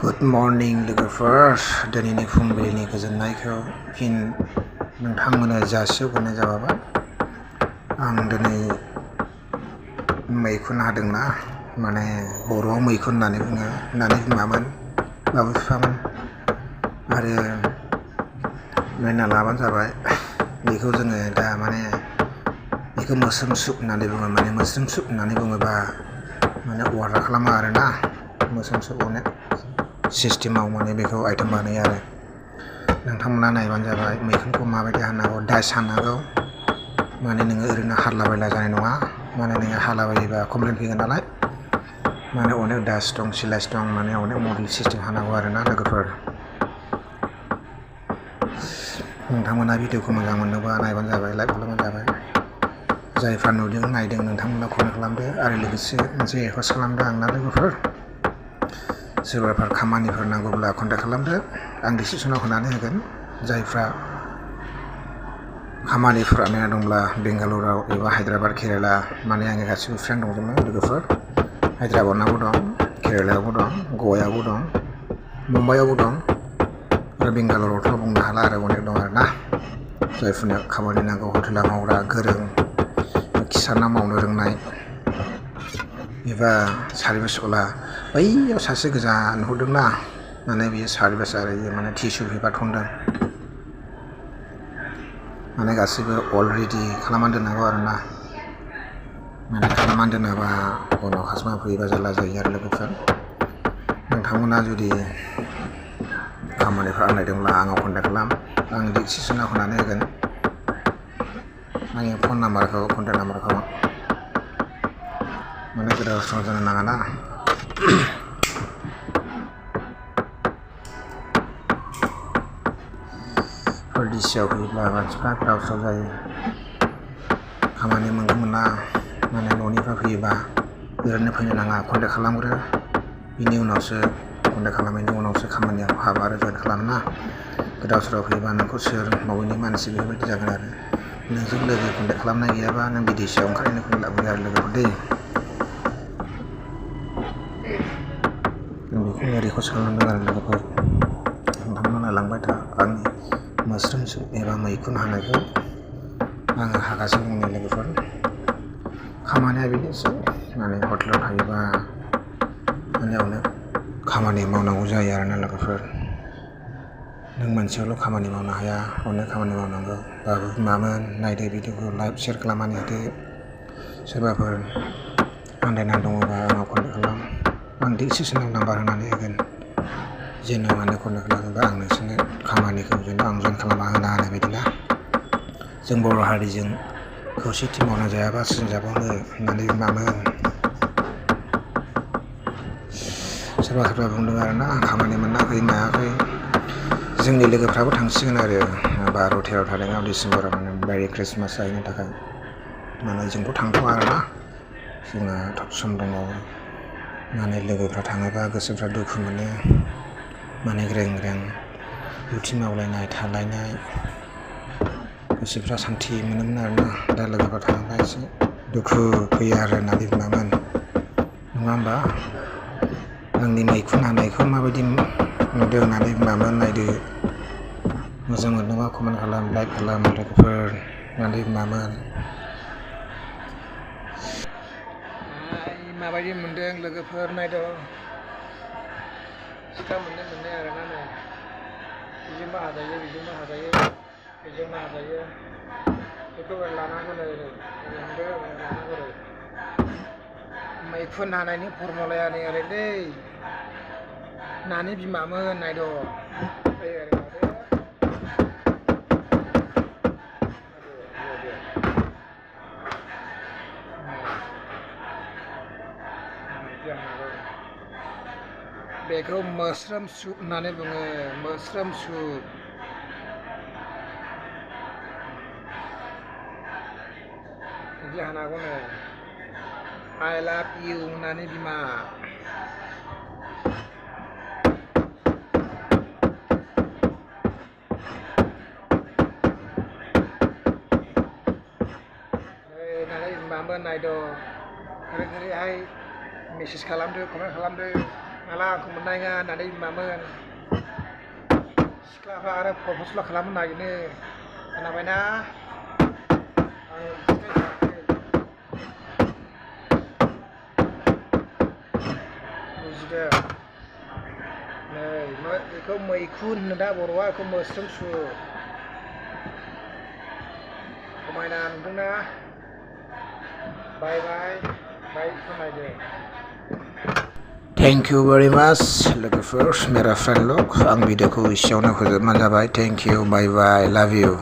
Good morning लोगोफोर दिनैनि फुंबिलिनि गोजोननायखौ फिन नोंथांमोननो जासिहरनाय जाबाय आं दिनै मैखुन हादोंना माने बर'आव मैखुन होननानै बुङो होननानै बिमामोन बाबु बिफामोन आरो नायना लाबानो जाबाय बेखौ जोङो दा माने बेखौ मोस्रोम सुप होननानै बुङो माने मोस्रोम सुप होननानै बुङोबा माने अर्डार खालामो आरोना मोस्रोम सुप अनेक सिस्टेमाव माने बेखौ आइटेम बानायो आरो नोंथांमोना नायबानो जाबाय मैखुनखौ माबायदि हानांगौ दाइस हानांगौ माने नोङो ओरैनो हालाबायला जानाय नङा माने नोङो हालाबायोबा कमप्लेन फैगोन नालाय माने अनेक दाइस दं सिलाइस दं माने अनेक मडेल सिस्टेम हानांगौ आरोना लोगोफोर नोंथांमोना भिडिअखौ मोजां मोनोबा नायबानो जाबाय लाइक खालामबानो जाबाय जायफ्रा नुदों नायदों नोंथांमोना कमेन्ट खालामदो आरो लोगोसे मोनसे रिक्वेस्ट खालामदो आंना लोगोफोर सोरबाफोर खामानिफोर नांगौब्ला कन्टेक्ट खालामदो आं डिसक्रिपसनाव होनानै होगोन जायफ्रा खामानिफोर आंनिया दंब्ला बेंगालुराव एबा हायद्राबाद केरेला माने आंनि गासिबो फ्रेन्ड दंजोबो लोगोफोर हायद्राबादनावबो दं केरेलायावबो दं गवायावबो दं मुम्बाइआवबो दं आरो बेंगालुरावथ' बुंनो हाला आरो अनेक दं आरोना जायफोरनो खामानि नांगौ हटेलाव मावग्रा गोरों किसानाव मावनो रोंनाय एबा सार्भिसवाला बैयाव सासे गोजा नुहुरदोंना माने बियो सार्भिस आरो बियो माने टिसु पेपार थनदों माने गासिबो अलरेडि खालामनानै दोननांगौ आरोना माने खालामनानै दोनाबा उनाव कास्टमार फैयोबा जारला जायो आरो लोगोफोर नोंथांमोना जुदि खामानिफोर आनदायदोंब्ला आंनाव कन्टेक्ट खालाम आं डिसक्रिपसनाव होनानै होगोन आंनि फन नाम्बारखौ कन्टेक्ट नाम्बारखौ माने गोदाव सोराव जानो नाङा ना परदेसियाव फैयोब्ला मानसिफ्रा गोदाव सोराव जायो खामानि मोनगोन मोना माने न'निफ्राय फैयोबा ओरैनो फैनो नाङा कन्टेक्ट खालामग्रो बिनि उनावसो कन्टेक्ट खालामनायनि उनावसो खामानियाव हाबा आरो जइन खालामना गोदाव सोराव फैयोबा नोंखौ सोर मावैनि मानसि बेफोरबायदि जागोन आरो नोंजों लोगो कन्टेक्ट खालामनाय गैयाबा नों बिदेशियाव ओंखारनायखौ लाबोयो आरो लोगोफोर दै बेखौनो रिक्वेस्ट खालामदों आरो लोगोफोर नोंथांमोना लांबाय था आंनि मोस्रोम सुप एबा मैखुन हानायखौ आङो हागासिनो दङ लोगोफोर खामानिया बिदिनोसै माने हटेलाव थायोबा माने अनेक खामानि मावनांगौ जायो आरोना लोगोफोर नों मोनसेयावल' खामानि मावनो हाया अनेक खामानि मावनांगौ बाबु बिमामोन नायदो भिडिअखौ लाइक शेयार खालामनानै होदो सोरबाफोर आन्दायना दङबा आंनाव कन्टेक्ट खालाम आं डिसक्रिपसनाव नाम्बार होनानै होगोन जेन' माने कन्टेक्ट खालामोबा आं नोंसोरनो खामानिखौ जेन' आं जइन खालामना होनो हानाय बायदिना जों बर' हारिजों खौसेथि मावना जायाबा सोरजों जाबावनो होननानै बिमामोन सोरबा सोरबा बुंदों आरोना खामानि मोनाखै मायाखै जोंनि लोगोफ्राबो थांसिगोन आरो 12-13 थारिखआव डिसेम्बराव माने मेरि ख्रिस्टमास जाहैनो थाखाय माने जोंथ' थांथ'वा आरोना जोंहा सम दङ माने लोगोफ्रा थाङोबा गोसोफ्रा दुखु मोनो माने ग्रें ग्रें डिउटि मावलायनाय थालायनाय गोसोफ्रा सान्थि मोनोमोन आरोना दा लोगोफ्रा थाङोबा एसे दुखु फैयो आरो होननानै बिमामोन नङा होमबा आंनि मैखुन हानायखौ माबायदि नुदों होननानै बिमामोन नायदो मोजां मोनदोंबा कमेन्ट खालाम लाइक खालाम लोगोफोर होननानै बिमामोन माबायदि मोनदों लोगोफोर नायदो सिखा मोननाय आरोना नै बेजोंबो हाजायो बेजोंबो हाजायो बेजोंबो हाजायो बेखौ लानांगौ नै लानांगौ मैखुन हानायनि फरमुलाया नै ओरैलै नानि बिमामोन नायद' बेखौ मोस्रोम सुप होननानै बुङो मोस्रोम सुप बिदि हानांगौनो आइ लाभ इउ होननानै बिमा नायद' ओरैहाय मेसेज खालामदो कमेन्ट खालामदो माला आंखौ मोननाय नङा होननानै बिमामोन सिख्लाफ्रा आरो प्रप'जल खालामनो नागिरो खोनाबायना आं बुजिदों नै बेखौ मैखुन होनो दा बर'आ बेखौ मोस्रोम सु समायना नुदोंना बाय बाय बायखौ नायदो थेंक इउ भेरि माच लोगोफोर मेरा फ्रेन्ड लोग आं भिडिअखौ एसेयावनो फोजोबनाय जाबाय थेंक इउ बाय बाय लाभ इउ